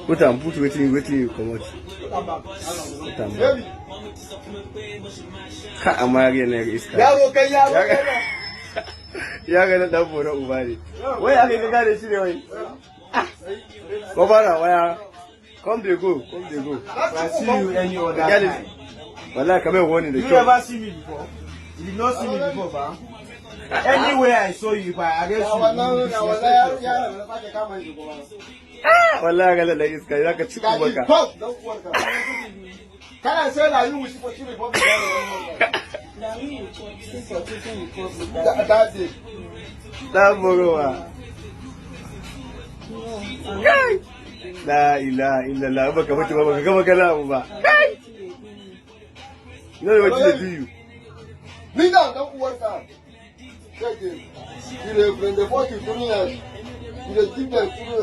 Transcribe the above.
Put am, put wetin you comot. Put am back. Ka amma yarinyar na iska. Yaro kai, yaro kai. Ya ga na dan bora uba ne. Wai aka ka gane shi ne wai. Ko fara waya. Come dey go, come dey go. If I see you any other Get it. time. Wallahi kamar wani da You kyau. never see me before. You did not see me before, ba? Anywhere I saw you, if I arrest you, Na you will wannan na wannan disrespect yaro yourself. yaro na sake kama shi kuma. Wallahi ga dan iska zaka ci ubanka. Pop dan uwarka. Kana say na you with for Chicken Republic. Na me you for Chicken Republic. That day. Dan borowa. No, I'm Kai. La ilaha illallah, baka mutu ba, baka gama kana abu ba. Kai. You know wetin dey do you. Ni da dan uwarka. Check it. You dey bring the fuck you. You dey give them children.